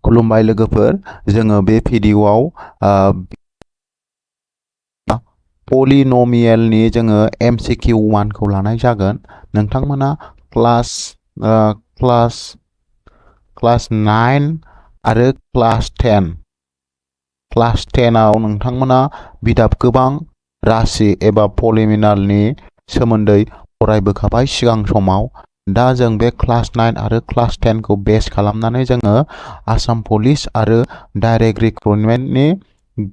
खुलुमबाय लोगोफोर जोङो बे भिडिअआव पलिनोमियेलनि जोङो MCQ 1 खौ लानाय जागोन नोंथांमोना क्लास 9 आरो क्लास 10 आव नोंथांमोना बिदाब गोबां राशि एबा पलिनोमियेलनि सोमोन्दै फरायबोखाबाय सिगां समाव दा जों बे क्लास 9 आरो क्लास 10 खौ बेस खालामनानै जोङो आसाम पुलिस आरो डाइरेक्ट रिक्रुटमेन्टनि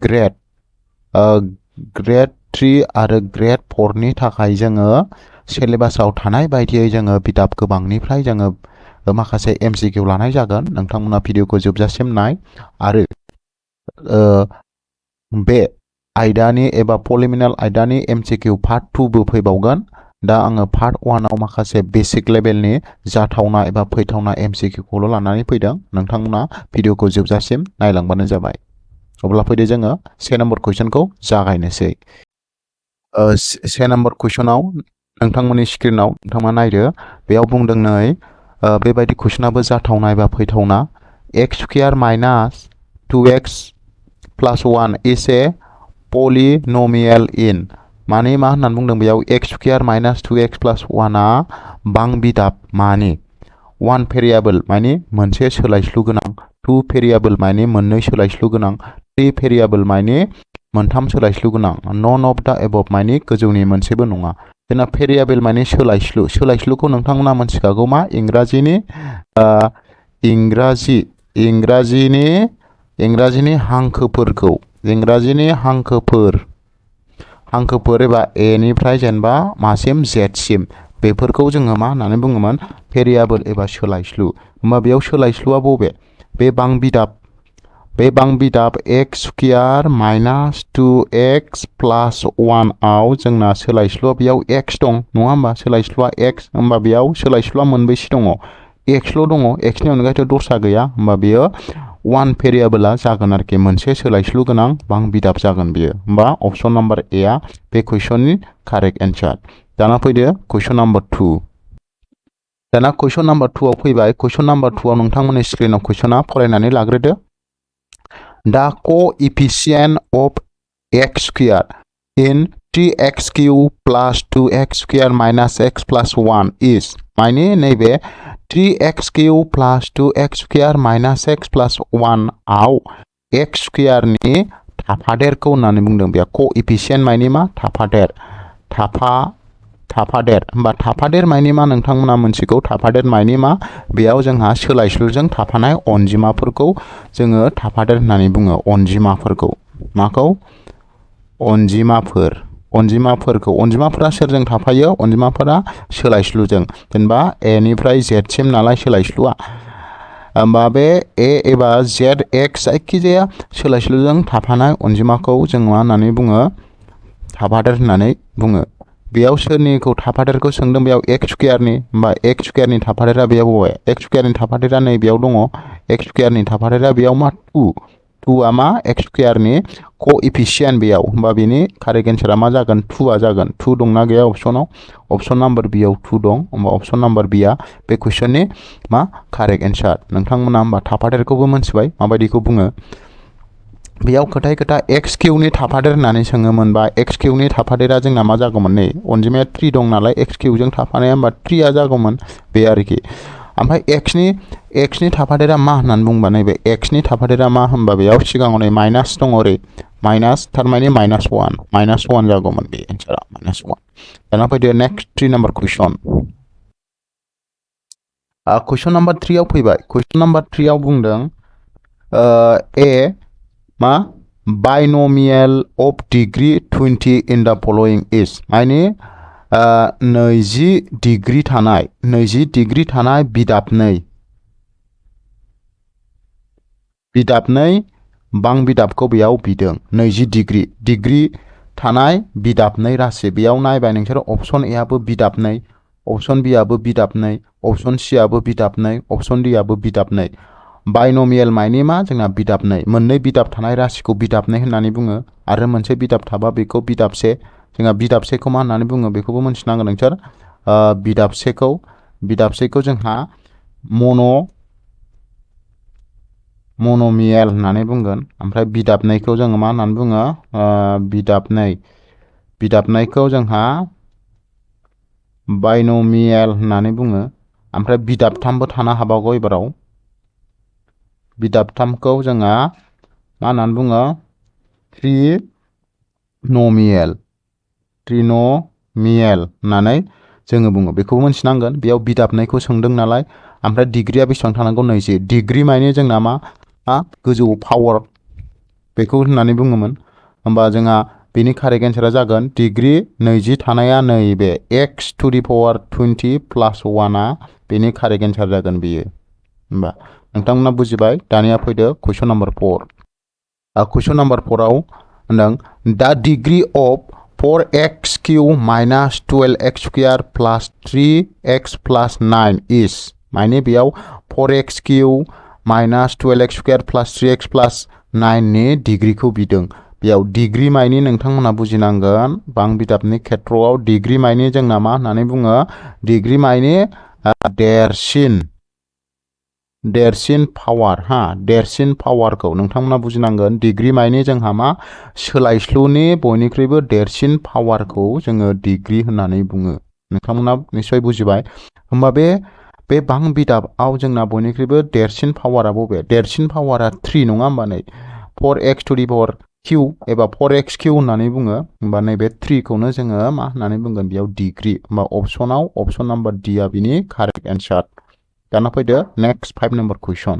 ग्रेड 3 आरो ग्रेड 4 नि थाखाय जोङो सिलेबासाव थानाय बायदियै जोङो बिदाब गोबांनिफ्राय जोङो माखासे MCQ लानाय जागोन नोंथांमोना भिडिअखौ जोबजासिम नाय आरो बे आयदानि एबा पलिनोमियेल आयदानि MCQ पार्ट 2 बो फैबावगोन दा आङो पार्ट 1 आव माखासे बेसिक लेभेलनि जाथावना एबा फैथावना MCQ खौल' लानानै फैदों नोंथांमोना भिडिअखौ जोबजासिम नायलांबानो जाबाय अब्ला फैदो जोङो से नम्बर कुइसनखौ जागायनोसै से नम्बर कुइसनाव नोंथांमोननि स्क्रिनाव नोंथाङा नायदो बेयाव बुंदों नै बेबायदि कुइसनाबो जाथावना एबा फैथावना x square minus 2x plus 1 is a polynomial in माने मा होननानै बुंदों बेयाव x square minus 2x plus 1 आ बां बिदाब माने 1 भेरिएबल माने मोनसे सोलायस्लु गोनां 2 भेरिएबल माने मोननै सोलायस्लु गोनां 3 भेरिएबल माने मोनथाम सोलायस्लु गोनां नन अफ द एबव माने गोजौनि मोनसेबो नङा जोंना भेरिएबल माने सोलायस्लुखौ नोंथांमोना मोनथिखागौ मा इंराजिनि हांखोफोर एबा a निफ्राय जेनेबा मासिम z सिम बेफोरखौ जोङो मा होननानै बुङोमोन भेरिएबल एबा सोलायस्लु होमबा बेयाव सोलायस्लुआ बबे बे बां बिदाब x square minus 2x plus 1 आव जोंना सोलायस्लुआ बेयाव x दं नङा होमबा सोलायस्लुआ x होमबा बेयाव सोलायस्लुआ मोनबेसे दङ xल' दङ xनि अनगायैथ' दस्रा गैया होमबा बेयो 1 भेरिएबला जागोन आरोखि मोनसे सोलायस्लु गोनां बां बिदाब जागोन बियो होमबा अपसन नम्बर ए आ बे कुइसननि कारेक्ट एन्सार दाना फैदो कुइसन नम्बर 2 दाना कुइसन नम्बर 2 आव फैबाय कुइसन नम्बर 2 आव नोंथांमोननि स्क्रिनाव कुइसना फरायनानै लाग्रोदो दा coefficient of x square in 3x cube plus 2x square minus x plus 1 इज माने नैबे 3x cube plus 2x square minus x plus 1 आव x स्क्वायरनि थाफादेरखौ होननानै बुंदों बेयाव कोएफिशिएंट माने मा थाफादेर होमबा थाफादेर माने मा नोंथांमोना मोनथिगौ थाफादेर माने मा बेयाव जोंहा सोलायस्लुजों थाफानाय अनजिमाफोरखौ जोङो थाफादेर होननानै बुङो अनजिमाफोरखौ माखौ अनजिमाफोरा सोरजों थाफायो अनजिमाफोरा सोलायस्लुजों जेनेबा a निफ्राय z सिम नालाय सोलायस्लुआ होमबा बे a एबा z x जायखिजाया सोलायस्लुजों थाफानाय अनजिमाखौ जों मा होननानै बुङो थाफादेर होननानै बुङो बेयाव सोरनिखौ थाफादेरखौ सोंदों बेयाव x स्क्वायरनि होमबा x स्क्वायरनि थाफादेरा बेयाव बबे x स्क्वायरनि थाफादेरा नै बेयाव दङ x स्क्वायरनि थाफादेरा बेयाव मा 2 आ मा x स्क्वायरनि कोएफिशिएंट बेयाव होमबा बेनि कारेक्ट एन्सारा मा जागोन 2 आ जागोन 2 दंना गैया अपसनाव अपसन नम्बर बी आव 2 दं होमबा अपसन नम्बर बी आ बे कुइसननि मा कारेक्ट एन्सार नोंथांमोना होमबा थाफादेरखौबो मोनथिबाय माबायदिखौ बुङो बेयाव खोथा x किउबनि थाफादेर होननानै सोङोमोन बा x किउबनि थाफादेरा जोंना मा जागौमोन नै अनजिमाया 3 दं नालाय x किउबजों थाफानाया होमबा 3 आ जागौमोन बे आरोखि ओमफ्राय x नि थाफादेरा मा होननानै बुंबा नैबे x नि थाफादेरा मा होनबा बेयाव सिगाङाव नै माइनास दङ ओरै माइनास थारमाने -1 जागौमोन बे एन्सारा -1 दाना फैदो नेक्स्ट 3 नम्बर कुइसन कुइसन नम्बर 3 आव फैबाय कुइसन नम्बर 3 आव बुंदों a मा binomial of degree 20 in the following इज माने 20 डिग्री थानाय बिदाबनै बां बिदाबखौ बेयाव बिदों 20 डिग्री थानाय बिदाबनै राशि बेयाव नायबाय नोंसोर अपसन ए आबो बिदाबनै अपसन बी आबो बिदाबनै अपसन सी आबो बिदाबनै अपसन डी आबो बिदाबनै बाइनोमियल माने मा जोंना बिदाबनै मोननै बिदाब थानाय राशिखौ बिदाबनै होननानै बुङो आरो मोनसे बिदाब थाबा बेखौ बिदाबसे जोंहा बिदाबसेखौ मा होननानै बुङो बेखौबो मोनथिनांगोन नोंसोर बिदाबसेखौ जोंहा monomial होननानै बुंगोन ओमफ्राय बिदाबनायखौ जोङो मा होननानै बुङो बिदाबनायखौ जोंहा बाइनोमियेल होननानै बुङो ओमफ्राय बिदाबथामबो थानो हाबावगौ एबाराव बिदाबथामखौ जोङा मा होननानै बुङो ट्रिनोमियेल होननानै जोङो बुङो बेखौबो मोनथिनांगोन बेयाव बिदाबनायखौ सोंदों नालाय ओमफ्राय डिग्रीया बेसेबां थानांगौ 20 डिग्री माने जोंना मा गोजौ पावार बेखौ होननानै बुङोमोन होमबा जोंहा बेनि कारेक्ट एन्सारा जागोन डिग्री 20 थानाया नैबे x to the power 20 plus 1 आ बेनि कारेक्ट एन्सार जागोन बेयो होमबा नोंथांमोना बुजिबाय दानिया फैदो क्वेश्चन नम्बर 4 क्वेश्चन नम्बर 4 आव होनदों द degree of 4x cube minus 12x square plus 3x plus 9 is माने बेयाव 4x cube minus 12x square plus 3x plus 9 नि डिग्रीखौ बिदों बेयाव डिग्री माइनि नोंथांमोना बुजिनांगोन बां बिदाबनि खेत्रआव डिग्री माइनि जोंना मा होननानै बुङो डिग्री माइनि देरसिन पावार देरसिन पावारखौ नोंथांमोना बुजिनांगोन डिग्री माइनि जोंहा मा सोलायस्लुनि बयनिख्रुइबो देरसिन पावारखौ जोङो डिग्री होननानै बुङो नोंथांमोना निश्चय बुजिबाय होमबा बे बां बिदाबआव जोंना बयनिख्रुइबो देरसिन पावारा बबे देरसिन पावारा 3 नङा होमबा नै 4x to the power q एबा 4x q होननानै बुङो होमबा नैबे 3 खौनो जोङो मा होननानै बुंगोन बेयाव डिग्री होमबा ऑप्शन नम्बर D आ बिनि कारेक्ट एन्सार दाना फैदो नेक्स्ट 5 नम्बर क्वेश्चन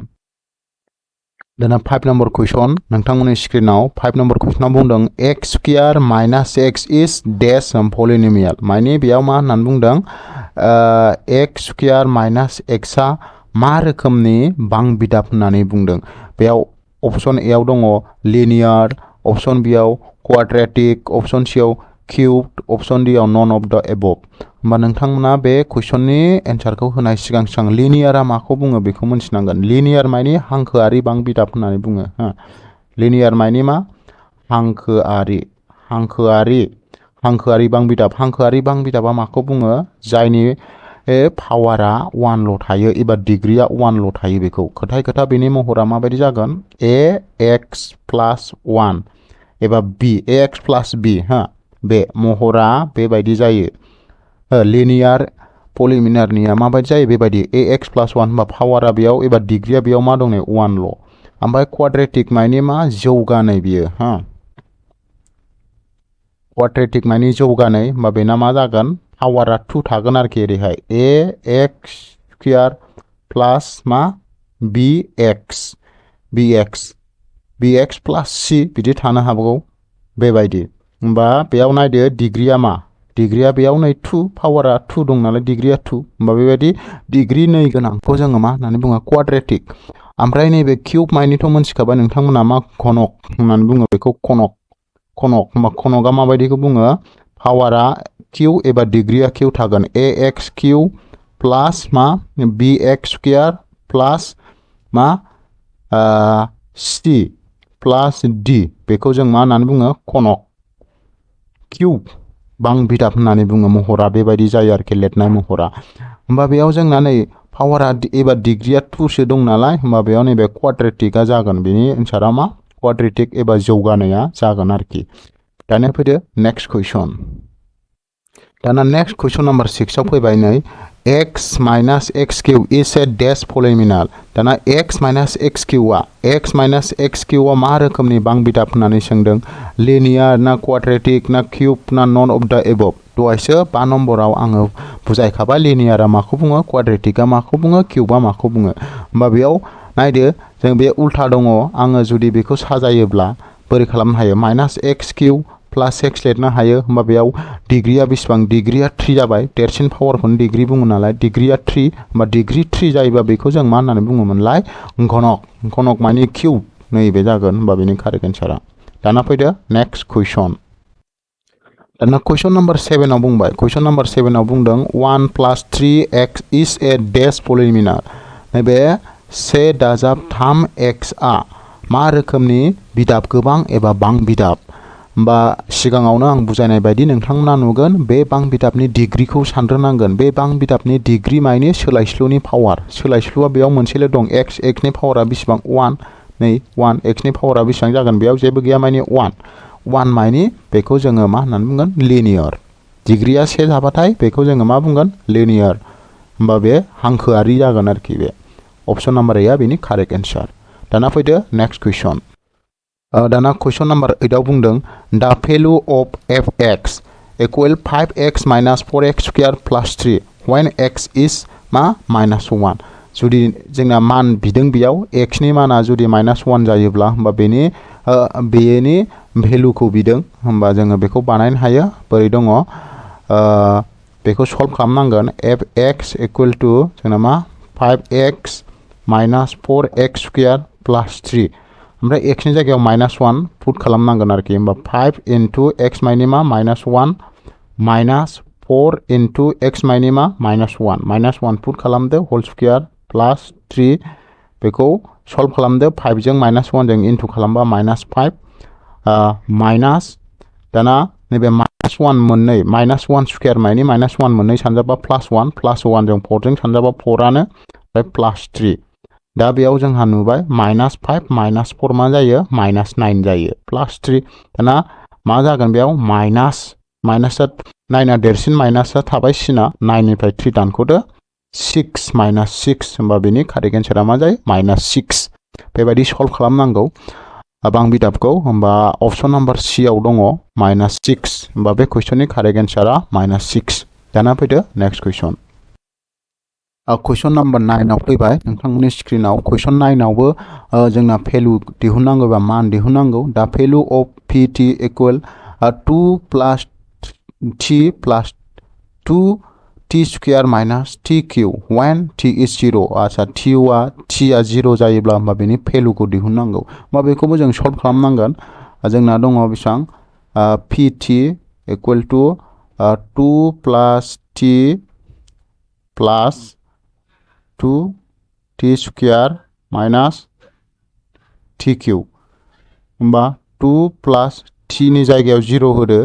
दाना 5 नम्बर क्वेश्चन नोंथांमोननि स्क्रिनाव 5 नम्बर क्वेश्चनाव बुंदों x स्क्वायर माइनस x इज डैश पॉलिनोमियल माने बेयाव मा होननानै बुंदों x स्क्वायर माइनस x आ मा रोखोमनि बां बिदाब होननानै बुंदों बेयाव ऑप्शन ए आव दङ लिनियर ऑप्शन बी आव क्वाड्रेटिक ऑप्शन सी आव क्यूब्ड ऑप्शन डी आव नन ऑफ द एबव होमबा नोंथांमोना बे क्वेश्चननि एन्सारखौ होनाय सिगां लिनियरा माखौ बुङो बेखौ मोनथिनांगोन लिनियर माने हांखोआरि बां बिदाब होननानै बुङो लिनियर माने मा हांखोआरि बां बिदाबा माखौ बुङो जायनि पावारा 1 ल' थायो एबा डिग्रीया 1 ल' थायो बेखौ खोथा बेनि महरा माबायदि जागोन ax plus 1 एबा ax plus b बे महरा बेबायदि जायो लिनियर पॉलिनोमियलनिया माबायदि जायो बेबायदि ax plus 1 होनबा पावारा बेयाव एबा डिग्रीया बेयाव मा दं 1 ल' ओमफ्राय क्वाड्रेटिक माने मा जौगानाय बियो क्वाड्रेटिक माने जौगानाय होमबा बेना मा जागोन पावारा 2 थागोन आरोखि ओरैहाय ax स्क्वायर प्लस मा bx प्लस c बिदि थानो हागौ बेबायदि होमबा बेयाव नायदो डिग्रीया मा डिग्रीया बेयाव नै 2 पावारा 2 दं नालाय डिग्रीया 2 होमबा बेबायदि डिग्री 2 गोनांखौ जोङो मा होननानै बुङो क्वाड्रेटिक ओमफ्राय नैबे क्यूब माइनिथ' मोनथिखाबाय नोंथांमोना मा घनक होननानै बुङो बेखौ घनक होमबा घनकआ माबायदिखौ बुङो पावारा q एबा डिग्रीया q थागोन ax क्यूब प्लस मा bx स्क्वायर प्लस मा c प्लस d बेखौ जों मा होननानै बुङो घनक क्यूब बां बिदाब होननानै बुङो महरा बेबायदि जायो आरोखि लिरनाय महरा होमबा बेयाव जोंना नै पावारा एबा डिग्रीया 2 सो दं नालाय होमबा बेयाव नैबे क्वाड्रेटिकआ जागोन बेनि एन्सारा मा क्वाड्रेटिक एबा जौगानाया जागोन आरोखि दानिया फैदो नेक्स्ट कुइसन दाना नेक्स्ट कुइसन नम्बर 6 आव फैबाय नै x minus x cube is a dash polynomial दाना x minus x cube आ मा रोखोमनि बां बिदाब होननानै सोंदों लिनियर ना क्वाड्रेटिक ना क्यूब ना नन अफ द एबव दहायसो 5 नम्बराव आङो बुजायखाबाय लिनियरा माखौ बुङो क्वाड्रेटिकआ माखौ बुङो क्यूबआ माखौ बुङो होमबा बेयाव नायदो जों बे उल्था दङ आङो जुदि बेखौ साजायोब्ला बोरै खालामनो हायो minus x cube plus x लिरनो हायो होमबा बेयाव डिग्रीया बेसेबां डिग्रीया 3 जाबाय देरसिन पावारखौनो डिग्री बुङो नालाय डिग्रीया 3 होमबा डिग्री 3 जायोबा बेखौ जों मा होननानै बुङोमोनलाय घनक माने क्यूब नैबे जागोन होमबा बेनि कारेक्ट एन्सारा दाना फैदो नेक्स्ट कुइसन दाना कुइसन नम्बर 7 आव बुंबाय कुइसन नम्बर 7 आव बुंदों 1 plus 3x is a dash polynomial नैबे से दाजाब 3x आ मा रोखोमनि बिदाब गोबां एबा बां बिदाब होमबा सिगाङावनो आं बुजायनाय बायदि नोंथांमोना नुगोन बे बां बिदाबनि डिग्रीखौ सानग्रोनांगोन बे बां बिदाबनि डिग्री माने सोलायस्लुनि पावार सोलायस्लुआ बेयाव मोनसेल' दं x नि पावारा बेसेबां 1 नै 1 x नि पावारा बेसेबां जागोन बेयाव जेबो गैया माने 1 माने बेखौ जोङो मा होननानै बुंगोन लिनियर डिग्रीया 1 जाबाथाय बेखौ जोङो मा बुंगोन लिनियर होमबा बे हांखोआरि जागोन आरोखि बे ऑप्शन नंबर ए आ बेनि करेक्ट आंसर दाना फैदो नेक्स्ट क्वेश्चन दाना क्वेश्चन नंबर 8 आव बुंदों द value of fx equal 5x minus 4x square plus 3 when x is मा -1 जुदि जोंना मान बिदों बेयाव x नि माना जुदि -1 जायोब्ला होमबा बेनि भेल्यूखौ बिदों होमबा जोङो बेखौ बानायनो हायो बोरै दङ बेखौ सल्व खालामनांगोन fx इक्वल टू जोंना मा 5x minus 4x square plus 3 ओमफ्राय x नि जायगायाव -1 पुट खालामनांगोन आरोखि होमबा 5 into x माइनि मा -1 minus 4 into x माइनि मा -1 पुट खालामदो होल स्क्वायर प्लस 3 बेखौ सल्व खालामदो 5 जों -1 जों इनटू खालामबा -5 माइनस दाना नैबे -1 मोननै -1 स्क्वायर माइनि -1 मोननै सानजाबा +1 +1 जों 4 जों सानजाबा 4 आनो ओमफ्राय +3 दा बेयाव जोंहा नुबाय -5 -4 मा जायो -9 जायो +3 दाना मा जागोन बेयाव माइनासआ 9 आ देरसिन माइनासआ थाबाय सिना 9 निफ्राय 3 दानख'दो 6 -6 होमबा बेनि कारेक्ट आन्सारा मा जायो -6 बेबायदि सल्व खालामनांगौ बां बिदाबखौ होमबा ऑप्शन नंबर सी आव दङ -6 होमबा बे क्वेश्चननि कारेक्ट आन्सारा -6 दाना फैदो नेक्स्ट क्वेश्चन क्वेश्चन नंबर 9 आव फैबाय नोंथांमोननि स्क्रिनाव क्वेश्चन 9 आवबो जोंना भेल्यू दिहुननांगौबा मान दिहुननांगौ दा value of pt equal 2 plus t plus 2t square minus tq when t is 0 आच्छा t आ 0 जायोब्ला होमबा बेनि भेल्यूखौ दिहुननांगौ होमबा बेखौबो जों सल्व खालामनांगोन जोंना दङ बेसेबां pt equal to 2 plus t plus 2t square minus tq होमबा 2 plus t नि जायगायाव 0 होदो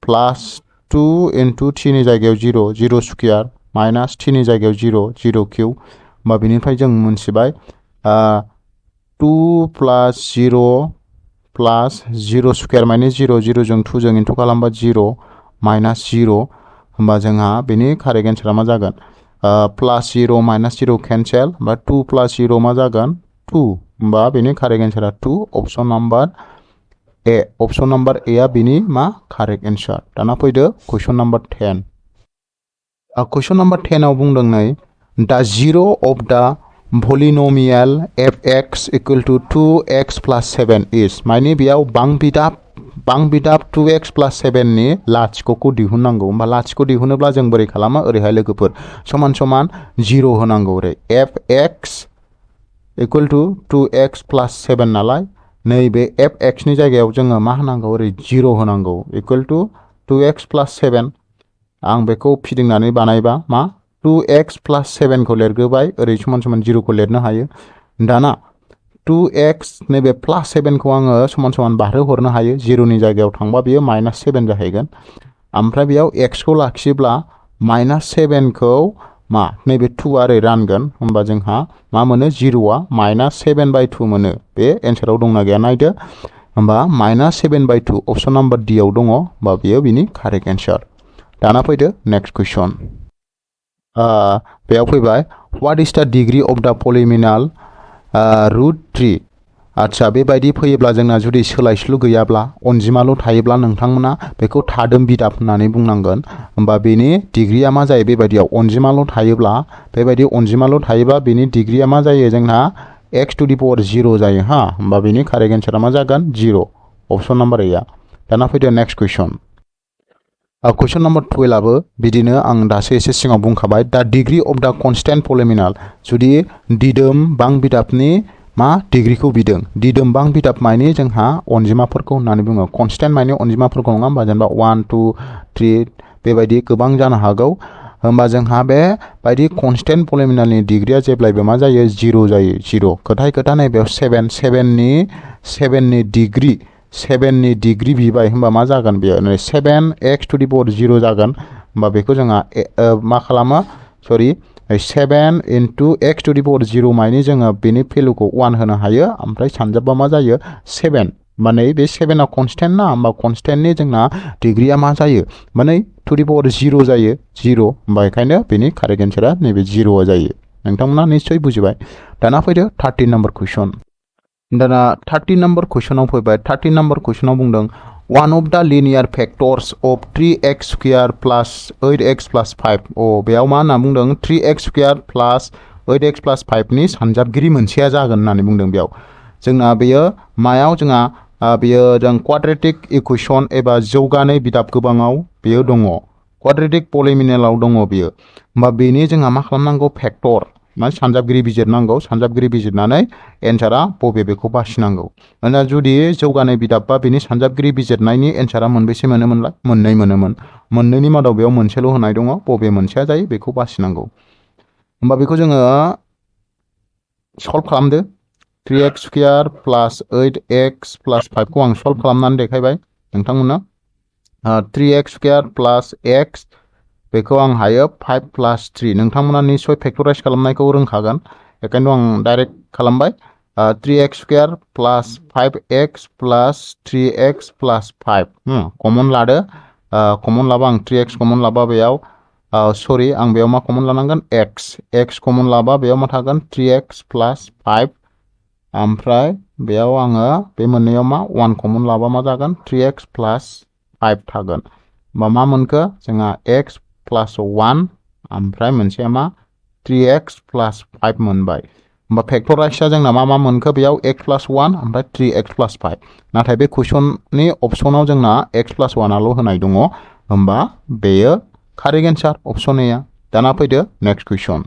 प्लस 2 into t नि जायगायाव 0 स्क्वायर माइनस t नि जायगायाव 0 क्यूब होमबा बेनिफ्राय जों मोनथिबाय 2 plus 0 plus 0 स्क्वायर माइनस 0 जों 2 जों इनटू खालामबा 0 माइनस 0 होमबा जोंहा बेनि कारेक्ट आन्सारा मा जागोन प्लस 0 माइनस 0 कैंसेल होमबा 2 plus 0 मा जागोन 2 होमबा बेनि कारेक्ट आन्सारा 2 option number A option number A आ बेनि मा कारेक्ट आन्सर दाना फैदो क्वेश्चन नंबर 10 क्वेश्चन नंबर 10 आव बुंदों नै the zero of the polynomial fx equal to 2x plus 7 is माने बेयाव बां बिदाब 2x plus 7 नि लाथिख'खौ दिहुननांगौ होमबा लाथिख' दिहुनोब्ला जों बोरै खालामो ओरैहाय लोगोफोर समान समान 0 होनांगौ ओरै fx equal to 2x plus 7 नालाय नैबे fx नि जायगायाव जोङो मा होनांगौ ओरै 0 होनांगौ इक्वल टू 2x plus 7 आं बेखौ फिदिंनानै बानायबा मा 2x plus 7 खौ लिरग्रोबाय ओरै समान समान 0 खौ लिरनो हायो दाना 2x नैबे plus 7 खौ आङो समान समान बाह्रो हरनो हायो 0 नि जायगायाव थांबा बेयो -7 जाहैगोन ओमफ्राय बेयाव x खौ लाखियोब्ला -7 खौ मा नैबे 2 आ ओरै रानगोन होमबा जोंहा मा मोनो 0 आ -7/2 मोनो बे एन्साराव दंना गैया नायदो होमबा -7/2 ऑप्शन नंबर डी आव दङ होमबा बेयो बिनि कारेक्ट आन्सार दाना फैदो नेक्स्ट क्वेश्चन बेयाव फैबाय व्हाट इज द डिग्री अफ द पॉलिनोमियल √3 आच्छा बेबायदि फैयोब्ला जोंना जुदि सोलायस्लु गैयाब्ला अनजिमाल' थायोब्ला नोंथांमोना बेखौ थादों बिदाब होननानै बुंनांगोन होमबा बेनि डिग्रीया मा जायो बेबायदियाव अनजिमाल' थायोब्ला बेबायदि अनजिमाल' थायोब्ला बेनि डिग्रीया मा जायो जोंना x टू द पावर 0 जायो हा होमबा बेनि कारेक्ट आन्सारा मा जागोन 0 ऑप्शन नंबर ए आ दाना फैदो नेक्स्ट क्वेश्चन क्वेश्चन नंबर 12 आबो बिदिनो आं दासो एसे सिगाङाव बुंखाबाय द डिग्री अफ द कन्स्टेन्ट पॉलिनोमियल जुदि दिदोम बां बिदाबनि मा डिग्रीखौ बिदों दिदोम बां बिदाब माने जोंहा अनजिमाफोरखौ होननानै बुङो कन्स्टेन्ट माने अनजिमाफोरखौ नङा होमबा जेनेबा 1 2 3 बेबायदि गोबां जानो हागौ होमबा जोंहा बे बायदि कन्स्टेन्ट पॉलिनोमियलनि डिग्रीया जेब्लायबो मा जायो 0 जायो 0 खोथा नैबेयाव 7 नि डिग्री बिबाय होमबा मा जागोन बेयो 7x टू द पावर 0 जागोन होमबा बेखौ जोंहा मा खालामो सरि 7 into x to the power 0 माने जोङो बेनि भेलुखौ 1 होनो हायो ओमफ्राय सानजाबबा मा जायो 7 माने बे 7 आ कन्सटेन्ट ना होमबा कन्सटेन्टनि जोंना डिग्रीया मा जायो माने टू the power 0 जायो 0 होमबा बेखायनो बेनि कारेक्ट एन्सारा नैबे 0 जायो नोंथांमोना निश्चय बुजिबाय दाना फैदो 13 नम्बर कुइसन दाना 13 नम्बर कुइसनाव फैबाय 13 नम्बर कुइसनाव बुंदों one of the linear factors of 3x square plus 8x plus 5 बेयाव मा होनना बुंदों 3x square plus 8x plus 5 नि सानजाबगिरि मोनसेया जागोन होननानै बुंदों बेयाव जोंना बेयो मायाव जोंहा बेयो जों क्वाड्रेटिक इक्वेशन एबा जौगानाय बिदाब गोबाङाव बेयो दङ क्वाड्रेटिक पलिमिनेलाव दङ बेयो होमबा बेनि जोंहा मा खालामनांगौ फैक्टर माने सानजाबगिरि बिजिरनांगौ सानजाबगिरि बिजिरनानै एन्सारा बबे बेखौ बासिनांगौ मानोना जुदि जौगानाय बिदाब बा बेनि सानजाबगिरि बिजिरनायनि एन्सारा मोनबेसे मोनोमोनलाय मोननै मोनोमोन मोननैनि मादाव बेयाव मोनसेल' होनाय दङ बबे मोनसेया जायो बेखौ बासिनांगौ होमबा बेखौ जोङो सल्भ खालामदो 3x square plus 8x plus 5 खौ आं सल्भ खालामनानै देखायबाय नोंथांमोननो 3x स्क्वायर प्लस x बेखौ आं हायो 5 प्लस 3 नोंथांमोना निश्चय फैक्टराइज खालामनायखौ रोंखागोन बेखायनो आं डाइरेक्ट खालामबाय 3x square plus 5x plus 3x plus 5 कमन लादो कमन लाबा आं 3x कमन लाबा बेयाव सरि आं बेयाव मा कमन लानांगोन x कमन लाबा बेयाव मा थागोन 3x प्लस 5 ओमफ्राय बेयाव आङो बे मोननैयाव मा 1 कमन लाबा मा जागोन 3x प्लस 5 थागोन होमबा मा मोनखो जोंहा x प्लस 1 ओमफ्राय मोनसेया मा 3x प्लस 5 मोनबाय होमबा फैक्टराइजआ जोंना मा मोनखो बेयाव x प्लस 1 ओमफ्राय 3x प्लस 5 नाथाय बे कुइसननि अपसनाव जोंना x प्लस 1 आल' होनाय दङ होमबा बेयो कारेक्ट एन्सार अपसन ए दाना फैदो नेक्स्ट कुइसन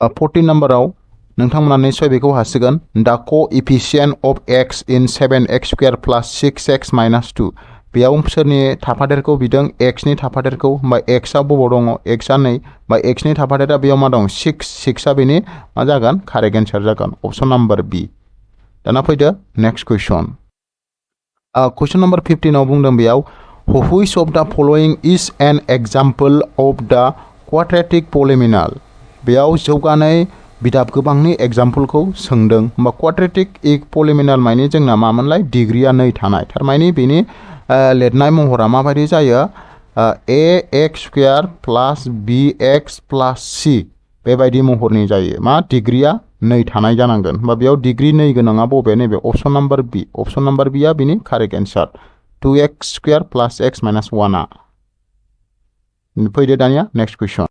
14 नम्बराव नोंथांमोना निश्चय बेखौ हासिगोन दा coefficient of x in 7x square plus 6x minus 2 बेयाव सोरनि थाफादेरखौ बिदों x नि थाफादेरखौ होमबा x आ बबाव दङ x आ नै बा x नि थाफादेरा बेयाव मा दं 6 आ बेनि मा जागोन कारेक्ट एन्सार जागोन अपसन नम्बर बी दाना फैदो नेक्स्ट कुइसन कुइसन नम्बर 15 आव बुंदों बेयाव व्हिच अफ द following is an example of द क्वाड्रेटिक पलिमिनाल बेयाव जौगानाय बिदाब गोबांनि एग्जाम्पलखौ सोंदों होमबा क्वाड्रेटिक पलिमिनाल माने जोंना मामोनलाय डिग्रीया 2 थानाय थारमाने बेनि लिरनाय महरा माबायदि जायो ax square plus bx plus c बेबायदि महरनि जायो मा डिग्रीया 2 थानाय जानांगोन होमबा बेयाव डिग्री 2 गोनाङा बबे नैबे अपसन नम्बर बी आ बेनि कारेक्ट एन्सार 2x square plus x minus 1 आ फैदो दानिया नेक्स्ट कुइसन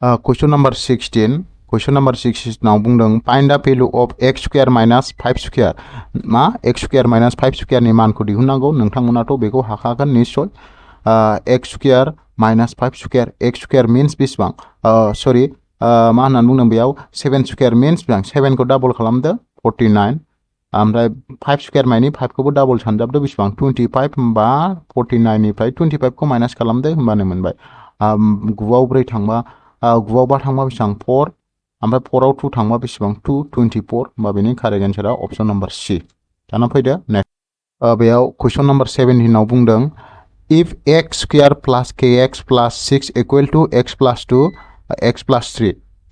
कुइसन नम्बर 16 कुइसन नम्बर 16 आव बुंदों find the value of x square minus 5 square मा x स्क्वायर माइनस 5 स्क्वायर नि मानखौ दिहुननांगौ नोंथांमोनाथ' बेखौ हाखागोन निश्चय x square minus 5 square x square means बेसेबां सरि मा होननानै बुंदों बेयाव 7 स्क्वायर मीन्स बेसेबां 7 खौ डाबल खालामदो 49 ओमफ्राय 5 स्क्वायर माइनि 5 खौबो डाबल सानजाबदो बेसेबां 25 होमबा 49 निफ्राय 25 खौ माइनास खालामदो होमबानो मोनबाय 9 आव 4 थांबा 9 आव 5 थांबा बेसेबां 4 ओमफ्राय 4 आव 2 थांबा बेसेबां 2 24 होमबा बेनि कारेक्ट एन्सारा अपसन नम्बर सी दाना फैदो नेक्स्ट बेयाव कुइसन नम्बर 17 आव बुंदों if x square plus kx plus 6 equal to x plus 2 x plus 3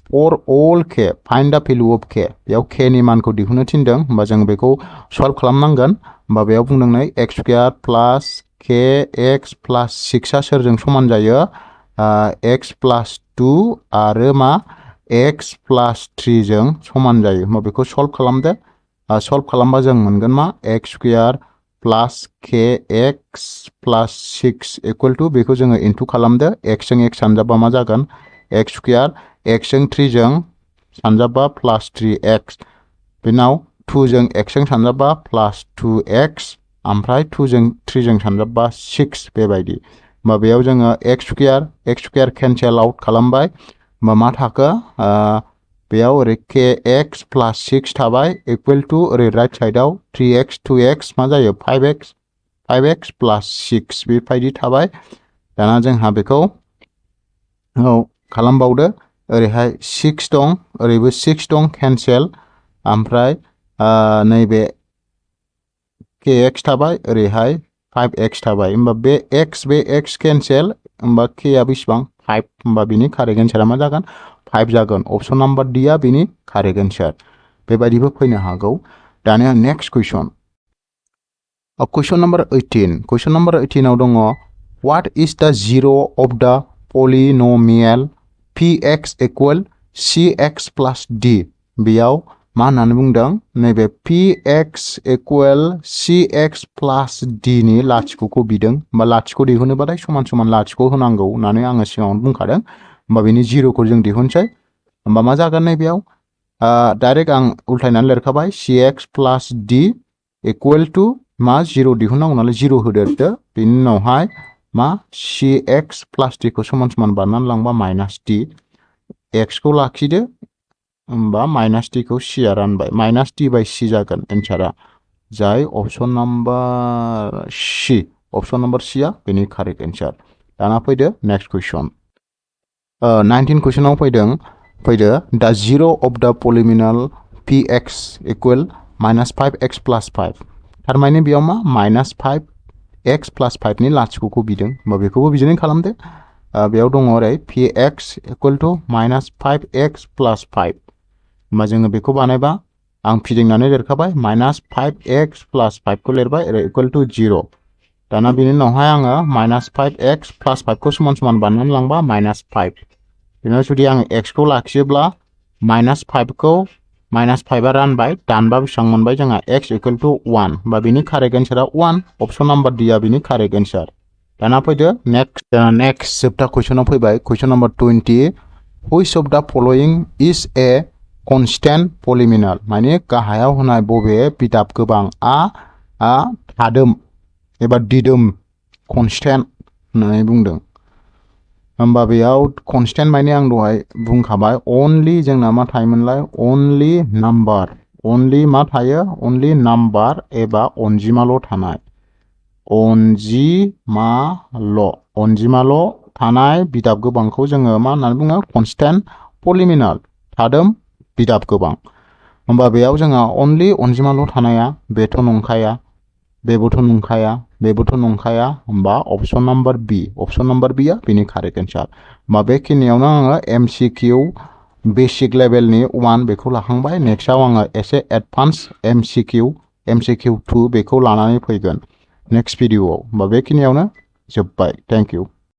for all k find the value of k बेयाव k नि मानखौ दिहुननो थिनदों होमबा जों बेखौ सल्भ खालामनांगोन होमबा बेयाव बुंदों नै x square plus kx plus 6 आ सोरजों समान जायो x प्लस 2 आरो मा x प्लस 3 जों समान जायो होमबा बेखौ सल्भ खालामदो सल्भ खालामबा जों मोनगोन मा x square plus kx plus 6 equal to बेखौ जोङो इनटू खालामदो x जों x सानजाबा मा जागोन x स्क्वायर x जों 3 जों सानजाबा प्लस 3x बेनाव 2 जों x जों सानजाबा प्लस 2x ओमफ्राय 2 जों 3 जों सानजाबा 6 बेबायदि होमबा बेयाव जोङो x स्क्वायर केन्सेल आउट खालामबाय होमबा मा थाखो बेयाव ओरै kx प्लस 6 थाबाय इक्वल टू ओरै राइट साइडआव 3x 2x मा जायो 5x प्लस 6 बेबायदि थाबाय दाना जोंहा बेखौ खालामबावदो ओरैहाय 6 दं ओरैबो 6 दं केन्सेल ओमफ्राय नैबे kx थाबाय ओरैहाय 5x थाबाय होमबा बे x केन्सेल होमबा k आ बेसेबां 5 होमबा बिनि कारेक्ट एन्सारा मा जागोन 5 जागोन ऑप्शन नंबर डी आ बेनि करेक्ट आंसर बेबायदिबो फैनो हागौ दानिया नेक्स्ट क्वेश्चन क्वेश्चन नंबर 18 आव दङ what is the zero of the polynomial px equal cx plus d बेयाव मा होननानै बुंदों नैबे px equal cx plus d नि लाथिख'खौ बिदों बा लाथिख' दिहुनोबाथाय समान समान लाथिख' होनांगौ होननानै आङो सिगाङावनो बुंखादों होमबा बेनि जिर'खौ जों दिहुनसै होमबा मा जागोन नैबेयाव डाइरेक्ट आं उल्टायनानै लिरखाबाय cx plus d equal to मा 0 दिहुननांगौ नालाय 0 होदेरदो बेनि उनावहाय मा cx plus d खौ समान समान बानायनानै लांबा माइनास d x खौ लाखिदो होमबा माइनास d खौ c आ रानबाय माइनास d बाय c जागोन एन्सारा जाय ऑप्शन नंबर c आ बेनि करेक्ट एन्सार दाना फैदो नेक्स्ट क्वेश्चन 19 क्वेश्चनाव फैदो द जिर' अफ द पलिनोमियल px इक्वल -5x plus 5 थारमाने बेयाव मा -5x plus 5 नि लाथिख'खौ बिदों होमबा बेखौबो बिदिनो खालामदो बेयाव दङ ओरै px equal two -5x plus 5 होमबा जोङो बेखौ बानायबा आं फिदिंनानै लिरखाबाय -5x plus 5 खौ लिरबाय ओरै इक्वल टु 0 दाना बेनि उनावहाय आङो -5x plus 5 खौ समान समान बानायनानै लांबा -5 बेनाव जुदि आं x खौ लाखियोब्ला -5 खौ -5 आ रानबाय दानबा बेसेबां मोनबाय जोंहा x इक्वल टु 1 होमबा बेनि करेक्ट एन्सारा 1 ऑप्शन नंबर डी आ बेनि करेक्ट एन्सार दाना फैदो नेक्स्ट जोबथा क्वेश्चनाव फैबाय question number 20 which of the following is a constant polynomial माने गाहायाव होनाय बबे बिदाब गोबां आ थादोम एबा दिदोम कन्स्टेन्ट होननानै बुंदों होमबा बेयाव कन्स्टेन्ट माने आं दहाय बुंखाबाय अनलि जोंना मा थायोमोनलाय अनलि मा थायो अनलि नाम्बार एबा अनजिमाल' थानाय अनजिमाल' थानाय बिदाब गोबांखौ जोङो मा होननानै बुङो कन्स्टेन्ट पलिनोमियल थादोम बिदाब गोबां होमबा बेयाव जोंहा अनलि अनजिमाल' थानाया बेथ' नंखाया बेबोथ' नंखाया होमबा ऑप्शन नंबर बी आ बेनि करेक्ट एन्सार होमबा बेखिनियावनो आङो एमसीक्यू बेसिक लेभेलनि 1 बेखौ लाखांबाय नेक्स्टआव आङो एसे एडभान्स एमसीक्यू 2 बेखौ लानानै फैगोन नेक्स्ट भिडिअआव होमबा बेखिनियावनो जोब्बाय थेंक इउ